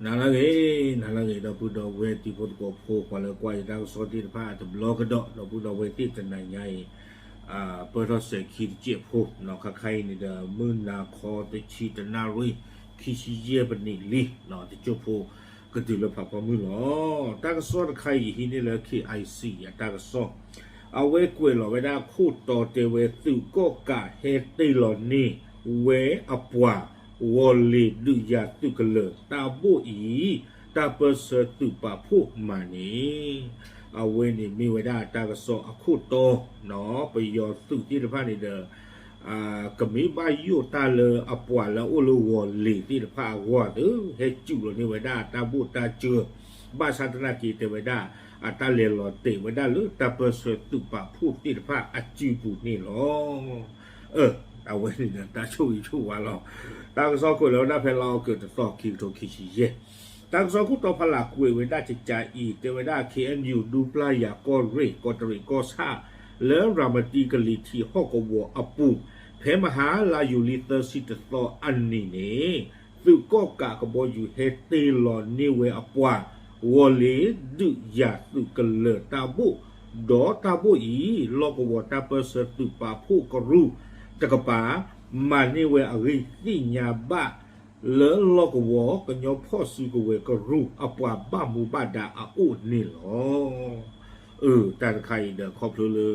နၤလၢအဂ့ၤ, နၤလၢအဂ့ၤ ဒီပုၢ်ဒီဝဲၢ်တံၤဖိသကိးဖိ ပှၤလၢကွၢ်ယတၢ်ကစီၣ်သ့ၣ်တဖၣ်တဘျီကဒီး ဒီပုၢ်ဒီဝဲၢ်သ့ၣ်တနၤညါအံၤ ပၢၢ်ထီၣ်စဲၤခံတစဲးဖိ ခါခါအံၤန့ၣ်ဒီး မုၢ်နၤခီတဆံတနၣ်ရံၣ် ခံဆံယဲၢ်ပနံးလံ တစိၢ်ဖိ ကတုၤလၢဖးဖီမုၢ်လီၤ. တၢ်ကစီၣ်တခါအံၤ ယဟံးန့ၢ်လၢ K I C အတၢ်ကစီၣ် အဝဲကွဲးလီၤဝဲဒၣ်ခိၣ်တီတဲဝဲ သုးကီၣ်ကးဟဲတ့ၢ်လီၤန့ၢ်ဝဲအပှၤ ဝီၤလ့ၤဒုးယၤသုးကလၢၤတၢ်ဘိၣ်အံၤ တၢ်ပၢၢ်ဆၢသုးပာ်ဖှိၣ်မၤန့ၣ် အဝဲန့ၣ်မ့ၢ်ဝဲဒၣ်တၢ်ကစီၣ်အခိၣ်တီ ပယီၤသုးသ့ၣ်တဖၣ်န့ၣ်ဒီး ကမ့ၢ်ဘၣ်ယိၣ်တၢ်လၢအပှၤလၢအအိၣ်လၢဝီၤလ့ၤသ့ၣ်တဖၣ်အဂီၢ်သ့ ဟဲစူးလီၤန့ၢ်ဝဲဒၣ်တၢ်ဘိၣ်တၢ်စၢၤ ဘၣ်ဆၣ်သနာ်က့တဲဝဲဒၣ် အတၢ်လဲၤလီၤတဲာ်ဝဲဒၣ်လၢတၢ်ပၢၢ်ဆၢသုးပာ်ဖှိၣ်သ့ၣ်တဖၣ်အစုပူၤန့ၣ်လီၤ. အဝဲန့ၣ်ဒီးတၢ်ဆိၣ်ဂ့ၤဆိၣ်ဝါလီၤ. တၢ်ကစီၣ်ကွဲးလီၤဝဲဒၣ်ဖဲလါအီကူးတသီ ခံကထိခံဆံယဲၢ် တၢ်ကစီၣ်ခိၣ်တီဖီလာ်ကွဲးဝဲဒၣ်ကကါအံၤ တဲဝဲဒၣ် K N U ဒူပျၢ်ယၤကီၢ်ရ့ၣ် ကီးတရံးကီၢ်ဆၣ် လၢရၤမတံကလံၤထံးဟီၣ်ကဝီၤအပူၤ ဖဲမဟါလါယူၤလံသၢဆံတသီအနံၤန့ၣ် သုးကီၣ်ကးကဘီယူၤဟဲတ့ၢ်လီၤန့ၢ်ဝဲအပှၤ ဝီၤလ့ၤဒုးယၤသုးကလၢၤတၢ်ဘိၣ် ဒီးတၢ်ဘိၣ်အံၤ လီၢ်ကဝီၤတၢ်ပၢၢ်ဆၢသုးပာ်ဖှိၣ်ကရူၢ်တကပၤ မၤန့ၢ်ဝဲအဂ့ၢ်သ့ၣ်ညါဘၣ် လၢလီၢ်ကဝီၤကညီဖီၣ်စုကဝဲၤကရူၢ်အပှၤဘၣ်မူဘၣ်ဒါအအိၣ်န့ၣ်လီၤ. အၢ တၢ်တခါအံၤဒီးခီဖျိလၢ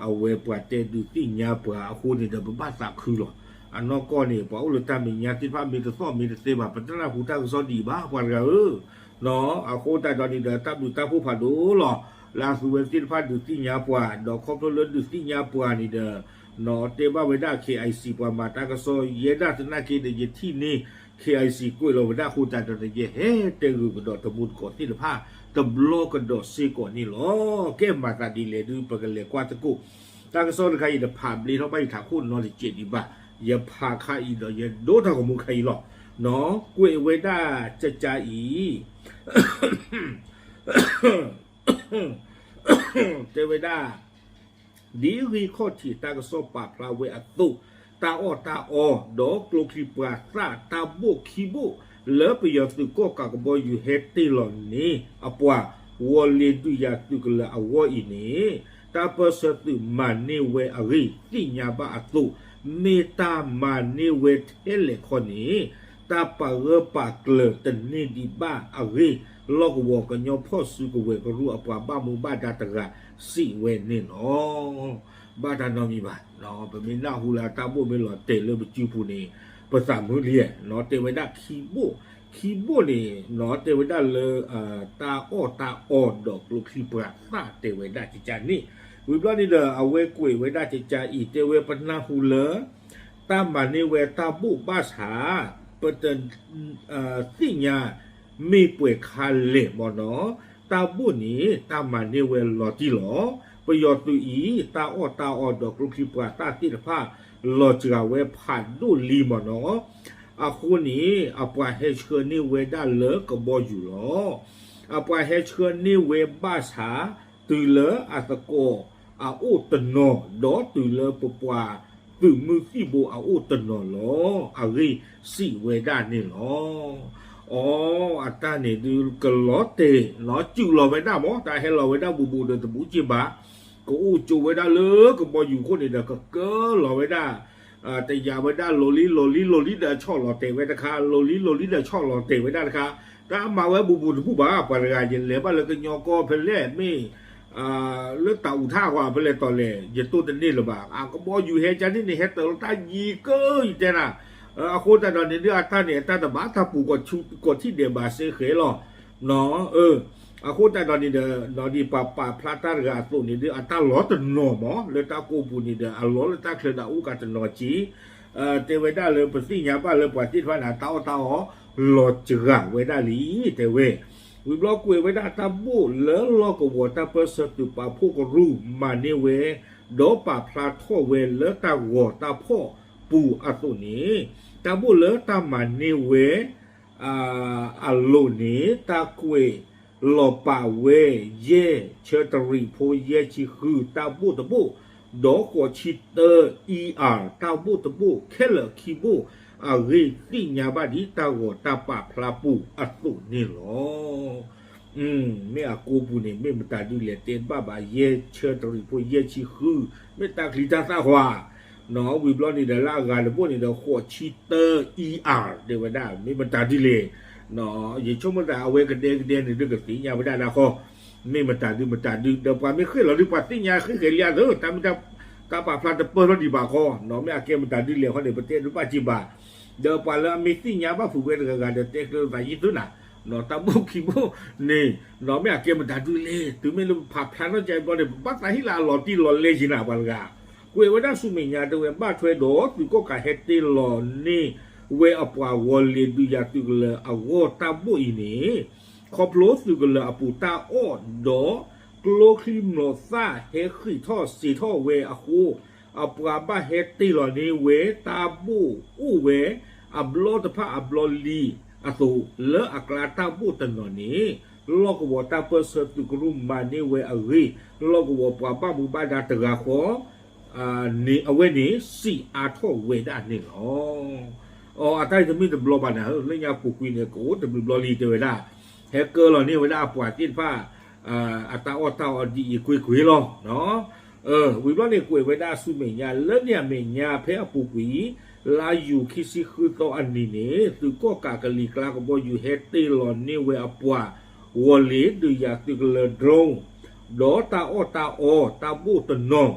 အဝဲပှၤတဲဒုးသ့ၣ်ညါပှၤအဃိန့ၣ်ဒီး ပဘၣ်သးခုလီၤ. အနီၢ်ကီၢ်န့ၣ် ပှၤအိၣ်လၢတၢ်မဲာ်ညါသ့ၣ်တဖၣ်မ့ၢ်တသီၣ်မ့ၢ်တသဲဘၣ် ပတနၢ်ဟူတၢ်ကစီၣ်ဒံးဘၣ် ပှၤတဂၤဧၢ အဃိသတးဒီးန့ၣ်ဒီး တၢ်ဘျုးတၢ်ဖှိၣ်ဖးဒိၣ်လီၤ. လၢအသုဝဲသ့ၣ်တဖၣ်ဒုးသ့ၣ်ညါပှၤ ဒီးခီဖျိလၢဒုးသ့ၣ်ညါပှၤန့ၣ်ဒီး တဲဘၣ်ဝဲဒၣ် K I C ပှၤမၤတၢ်ကစီၣ် ယဲဒၣ်သနာ်က့ဒီး ယထံၣ်န့ၢ် K I C ကွဲးလီၤဝဲဒၣ်အဃိသတးဒီး ယဟဲတဲဂုာ်ကဒီးတမူတကိးသ့ၣ်တဖၣ် တဘျီကဒီးစ့ၢ်ကီးန့ၣ်လီၤ. ကဲမၤသးဒ်လဲၣ်ဒုး ပကလဲၤကွၢ်သကိး တၢ်ကစီၣ်တခါအံၤ တဖးဘျ့ထီၣ်ဘၣ်ယထးခိၣ်နီတစဲးဒံးဘၣ်. ယဖးခါအံၤဒီး ယဒိတၢ်ဂီၤမူခါအံၤလီၤ. ကွဲးဝဲဒၣ်ကကါအံၤ တဲဝဲဒၣ် ဒ်ဂံၢ်ခီၣ်ထံးတၢ်ကစီၣ်ပာ်ဖျါဝဲအသိး, တၢ်အီၣ်တၢ်အီ ဒီးကျိချံပှၤသၣ်တၢ်ဘိၣ်ခံဘိၣ် လၢပယီၤသုးကီၣ်ကးကဘီယူၤဟဲတ့ၢ်လီၤန့ၢ်အပှၤ ဝီၤလ့ၤဒုးယၤသုးကလၢၤအဂီၢ်အံၤန့ၣ်, တၢ်ပၢၢ်ဆၢသုးမၤန့ၢ်ဝဲအဂ့ၢ်သ့ၣ်ညါဘၣ်အသိး, မ့ၢ်တၢ်မၤန့ၢ်ဝဲထဲလဲၣ်ခီန့ၣ် တၢ်ပာ်ဂၢၢ်ပာ်ကျၢၤတန့ၢ်ဒံးဘၣ်အဂ့ၢ်, လီၢ်ကဝီၤကညီဖီၣ်စုကဝဲၤကရူၢ်အပှၤဘၣ်မူဘၣ်ဒါတဂၤစံးဝဲန့ၣ်လီၤ. ဘၣ်တၢ်နီတမံၤဘၣ်, ပမ့ၢ်နၢ်ဟူလၢတၢ်ဘိၣ်မ့ၢ်လီၤတဲာ်လၢပစုပူၤန့ၣ် ပသးမုာ်လံ, တဲဝဲဒၣ်ခံဘိၣ်, ခံဘိၣ်န့ၣ် တဲဝဲဒၣ်လၢ တၢ်အီၣ်တၢ်အီဒီးကျိချံပှၤသၣ်တဲဝဲဒၣ်ကကါန့ၣ်, ဝံၤဘျီန့ၣ်ဒီး အဝဲကွဲးဝဲဒၣ်ကကါအံၤ တဲဝဲပနၢ်ဟူလၢ တၢ်မၤန့ၢ်ဝဲတၢ်ဘိၣ်ဘၣ်ဆၣ် ပတ သ့ၣ်ညါ မ့ၢ်ပှဲၤခါလဲၣ်မ့ၢ်နီၤ, တၢ်ဘိၣ်န့ၣ် တၢ်မၤန့ၢ်ဝဲလီၤတံၢ်လီၤ. ပယီၤသုးအံၤ တၢ်အီၣ်တၢ်အီဒီးကျိချံပှၤသၣ်သ့ၣ်တဖၣ် လီၤစှၤဝဲဖးဒိၣ်လံမ့ၢ်နီၤ, အဃိန့ၣ် အပှၤဟဲဆှၢန့ၢ်ဝဲဒၣ်လၢကဘီယူၤလီၤ. အပှၤဟဲဆှၢန့ၢ်ဝဲဘၣ်ဆၣ် တုၤလၢအသကိးအအိၣ်တနီၤ ဒီးတုၤလၢပပှၤသုးမုၢ်သံၣ်ဘိအအိၣ်တနီၤလီၤ. အဂ့ၢ်စံးဝဲဒၣ်န့ၣ်လီၤ. အိ အတၢ်န့ၣ်ဒုးကလီၤတဲာ်နီၤ စူးလီၤဝဲဒၣ်မ့ၢ် တၢ်ဟဲလီၤဝဲဒၣ်ဘူးဘူးဒီးတဘူးက့ဘၣ်, ကအိၣ်ကၠိဝဲဒၣ်လၢကဘီယူၤခိၣ်န့ၣ်ဒီး ကကၢလီၤဝဲဒၣ် တယာ်ဝဲဒၣ်လီၤလံလီၤလံလီၤလံဒီးဆီၣ်လီၤတဲာ်ဝဲတခါ, လီၤလံလီၤလံဒီးဆီၣ်လီၤတဲာ်ဝဲဒၣ်တခါ, တၢ်မၤဝဲဘူးဘူးတဘူးဘၣ်, ပှၤတဂၤယလဲၤဘၣ်လၢကညီကီၢ်ဖဲလဲၣ်မ့ၢ် လၢတၢ်အူးထၣ်အဂီၢ်ဖဲလဲၣ်တီၤလဲၣ် ယတိၢ်တန့ၢ်လၢၤဘၣ်, အကဘီယူၤဟဲကန့ၣ်န့ၣ် ဟဲတၢၤလီၤတၢ်ယံၤကၢယတဲနၤ, အဃိသတးဒီးန့ၣ်ဒုးအတၢ်န့ၣ် အတၢ်တဘၣ်တၢ်ပူၤကီၢ်ထံၣ်ဒဲးဘၣ်စ့ၢ်ကီးလီၤ. အဃိသတးဒီးန့ၣ်ဒီး ဒ်ပပာ်ဖျါတၢ်တဂၤအသိးန့ၣ်ဒုး အတၢ်လီၤတနီၤမ့ၢ် လၢတၢ်ကိးပူၤန့ၣ်ဒီး အလီၤလၢတၢ်ချၢဒီးအိၣ်ကးတနီၤက့, တဲဝဲဒၣ်လၢပသ့ၣ်ညါဘၣ်လၢပှၤသ့ၣ်တဖၣ်န့ၣ် တၢ်အီၣ်တၢ်အီလီၤစှၤဝဲဒၣ်လံ တဲဝဲ. ဝံၤဘျီကွဲးဝဲဒၣ်တၢ်ဘိၣ်လၢလီၢ်ကဝီၤတၢ်ပၢၢ်ဆၢသုးပာ်ဖှိၣ်ကရူၢ်မၤန့ၢ်ဝဲ ဒီးပာ်ဖျါထီၣ်ဝဲလၢတၢ်ဂီၤတၢ်ဖီၣ်ပူၤအသိးန့ၣ်, တၢ်ဘိၣ်လၢတၢ်မၤန့ၢ်ဝဲ အလိၤန့ၣ် တၢ်ကွဲးလီၤပာ်ဝဲ ယဲၢ်ဆၢတရံးဖိယဲၢ်ဆံဃု တၢ်ဘိၣ်တဘိၣ်, ဒီးဃိးဆံတၢ E R တၢ်ဘိၣ်တဘိၣ် ခဲလၢာ်ခံဘိၣ် အဂ့ၢ်သ့ၣ်ညါဘၣ်ဒ်တၢ်ဂီၤတၢ်ပာ်ဖျါပူၤအသိးန့ၣ်လီၤ. မ့ၢ်အကိးပူၤန့ၣ် မ့ၢ်မတၤဒုလဲၣ် တဲတဘၣ်ဘၣ် ယဲၢ်ဆၢတရံးဖိ ယဲၢ်ဆံဃု မ့ၢ်တၢ်ချံတၢ်သၣ်ဃီဧါ, ဝံၤဘျီန့ၣ်ဒီး လၢအဂၤတဘိန့ၣ်ဒီး ဃိးဆံတၢ E R တဲဝဲဒၣ် မ့ၢ်မတၤဒုလဲၣ်, ယဆိကမိၣ်သးအဝဲကဒဲကဒဲန့ၣ် ဒုကသ့ၣ်ညါဝဲဒၣ်ဒၣ်ဃီ မ့ၢ်မတၤဒုမတၤဒု ဒီးပှၤမ့ၢ်ဃ့ၢ်လီၤဒု ပှၤသ့ၣ်ညါဃ့ၢ်ဃဲၤလံဧါသၢ တၢ်မ့ၢ်တၢ်ပာ်ဖျါတပၢၢ်ထီၣ်ဒံးဘၣ်ဃီ, မ့ၢ်အကဲမတၤဒုလဲၣ်ဃီန့ၣ် ပတဲတဘၣ်က့ၤဘၣ်, ဒီးပှၤလၢအမ့ၢ်သ့ၣ်ညါဘၣ်ဖုးဝဲတဂၤဂၤဒီး တဲကျၢၤသးယံၤသုနၤ, တၢ်ဘိခံဘိန့ၣ် မ့ၢ်အကဲမတၤဒုလဲၣ် တုၤမ့ၢ်လၢပဖးဖျါထီၣ်ကဘျီန့ၣ် ပဘၣ်သးဟ့ၣ်လၢအလီၤတံၢ်လီၤလဲယံၤနၤပှၤတဂၤ, ကွဲးဝဲဒၣ်ဆူမဲာ်ညါတဲဝဲ ဘၣ်ထွဲဒီးသုးကီၣ်ကးဟဲတ့ၢ်လီၤန့ၢ်ဝဲအပှၤဂီၤလ့ၤဒုးယၤသုးကလၢၤအဂီၢ်တၢ်ဘိၣ်အံၤန့ၣ် ခီဖျိသုးကလၢၤအပူၤတၢ်အီၣ်ဒီး ကျိချံမျိာ်သၣ်ဟဲဃံးထီၣ်စ့းထီၣ်ဝဲအဃိ, အပှၤဘၣ်ဟဲတ့ၢ်လီၤန့ၢ်ဝဲတၢ်ဘိၣ်အိၣ်ဝဲအဘျီတဖၣ်အဘျီလံအသိး လၢအကျါတၢ်ဘိၣ်တနီၤန့ၣ် လီၢ်ကဝီၤတၢ်ပၢၢ်ဆၢသုးကရူၢ်မၤန့ၢ်ဝဲအဂ့ၢ် လီၢ်ကဝီၤပှၤဘၣ်မူဘၣ်ဒါတဂၤဃီ အဝဲန့ၣ် စံးအါထီၣ်ဝဲဒၣ်န့ၣ်လီၤ. အတၢ်အံၤတမ့ၢ်တဘျီဘၣ်နၤဧၢ, လၢညါပူၤကွံာ်န့ၣ် ကအိၣ်တဘျုးဘျီလံတဲဝဲဒၣ်, ဟဲကၢလီၤန့ၢ်ဝဲဒၣ်အပှၤသ့ၣ်တဖၣ် အတၢ်အီၣ်တၢ်အီဒ်အံၤကွ့ၢ်ကွ့ၢ်လီၤ. ဝံၤဘျီန့ၣ်ကွဲးဝဲဒၣ်ဆူမဲာ်ညါ လၢန့ၣ်အမဲာ်ညါဖဲအပူၤကွံာ် လါယူၤခံဆံဃုသီအနံၤန့ၣ် သုးကီၣ်ကးကလံၤကျါကဘီယူၤဟဲတ့ၢ်လီၤန့ၢ်ဝဲအပှၤ ဂီၤလ့ၤဒုးယၤသုးကလၢၤ drone ဒီးတၢ်အီၣ်တၢ်အီတၢ်ဘိၣ်တနီၤ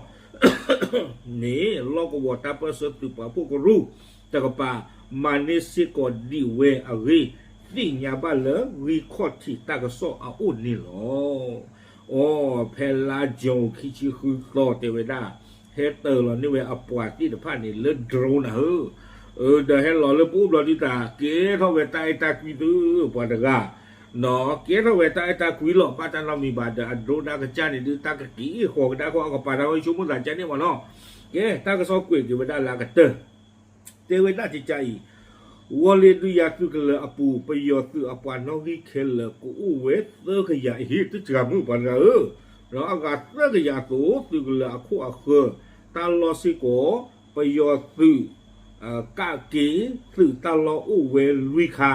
န့ၣ် လီၢ်ကဝီၤတၢ်ပၢၢ်ဆၢသုးပာ်ဖှိၣ်ကရူၢ်တကပၤ မၤန့ၢ်စ့ၢ်ကီးဒံးဝဲအဂ့ၢ် သ့ၣ်ညါဘၣ်လၢဂံၢ်ခီၣ်ထံးတၢ်ကစီၣ်အအိၣ်န့ၣ်လီၤ. အိ ဖဲလါယူၤခံဆံဃုသီတဲဝဲဒၣ် ဟဲတ့ၢ်လီၤန့ၢ်ဝဲအပှၤသ့ၣ်တဖၣ်န့ၣ်လၢ drone နၤဧၢ, ဒီးဟဲလီၤလၢပအိၣ်ဘျီဒုတၢ် ကဲထီၣ်ဝဲတၢ်အဲၣ်တၢ်ကွံသုပှၤတဂၤ ကဲထီၣ်ဝဲတၢ်အဲၣ်တၢ်ကွံလီၤ ဘၣ်တၢ်နီတမံၤဘၣ်ဒီး အ drone ဒၣ်ကစၢ်န့ၣ်ဒု တၢ်ကက့ၤဃီၤကဒါဃီ အကပၤတၢ်ဝဲဆိကမိၣ်သးကန့ၣ်မ့ၢ်နီၤ, ကဲ တၢ်ကစီၣ်ကွဲးက့ၤဝဲဒၣ်လၢအကတၢၢ် တဲဝဲဒၣ်ကကါအံၤ, ဂီၤလ့ၤဒုးယၤသုးကလၢၤအပူၤ ပယီၤသုးအပှၤနီၣ်ဂံၢ်ခဲလၢာ်ကအိၣ်ဝဲသၢကယၤအဟ့ၣ် တစှၤမုၣ်ပှၤတဂၤဧၢ, ဒီးအဂၤသၢကယၤအသိး သုးကလၢၤအခိၣ်အဃၢၤ တၢ်လီၢ်စ့ၢ်ကီး ပယီၤသုး ကးက့ၤသုးတၢ်လီၢ်အိၣ်ဝဲလွံၢ်ခါ,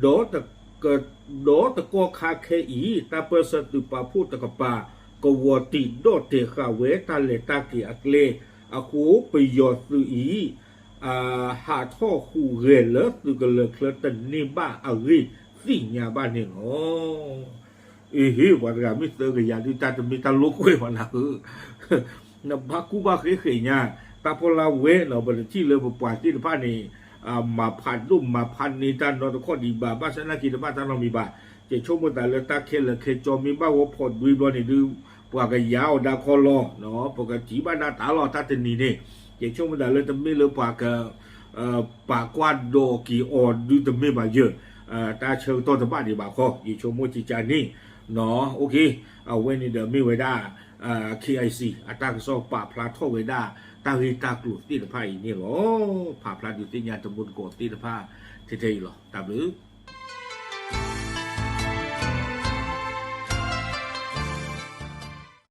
ဒီးတကီၢ်ခါခဲအံၤ တၢ်ပၢၢ်ဆၢသုးပာ်ဖှိၣ်တကပၤ ကဝီၤတံာ်ဒီၣ်တဲာ်ဃာ်ဝဲတၢ်လဲၤတၢ်က့ၤအကျဲအဃိ ပယီၤသုးအံၤ ဟးထီၣ်ဟူးဂဲၤလၢသုးကလၢၤချၢတန့ၢ်ဘၣ်အဂ့ၢ်သ့ၣ်ညါဘၣ်န့ၣ်လီၤ. အ့ဟ့ၣ် ပှၤတဂၤမ့ၢ်သၢကယၤဒုး တၢ်တမ့ၢ်တၢ်လိာ်ကွဲဘၣ်နၤဧၢ, နဘၣ်ကူၣ်ဘၣ်ဃ့ဃ့ညါ, တၢ်ဖီလာ်ဝဲနီၤ ပတထံၣ်လၢပပှၤသ့ၣ်တဖၣ်န့ၣ် မၤဖးဒိၣ်မၤဖးန့ၢ်တၢ်နီတခီၣ်ဒံးဘၣ် ဘၣ်ဆၣ်သနာ်က့တဘၣ်တၢ်နီတမံၤဘၣ်, ယဆိကမိၣ်သးလၢတၢ်ခဲလၢာ်ခဲဆ့မ့ၢ်ဘၣ်ဂီၢ်ဖီဒွံဘျီန့ၣ်ဒုး ပှၤကယၤအီၤဒၣ်ခီလီၤ, ပကထံၣ်ဘၣ်ဒၣ်တၢ်လီၢ်တၢ်တနံၤန့ၣ်, ယဆိကမိၣ်သးလၢတမ့ၢ်လၢပှၤက ပာ်ကွၢ်ဒိးက့ၤအီၤဒုးတမ့ၢ်ဘၣ်ယဲၢ်, တၢ်ဆၢကတီၢ်တဘၣ်ဒံးဘၣ်ခီ ယဆိကမိၣ်ကကါန့ၣ်, အဝဲန့ၣ်ဒီးမ့ၢ်ဝဲဒၣ် K I C အတၢ်ကစီၣ်ပာ်ဖျါထီၣ်ဝဲဒၣ် တၢ်ဂ့ၢ်တၢ်ကျိၤသ့ၣ်တဖၣ်အံၤန့ၣ်လီၤ. ဖးဖျါဒုးသ့ၣ်ညါတမူတကိးသ့ၣ်တဖၣ် ထဲထဲအံၤလီၤ. တၢ်ဘျုး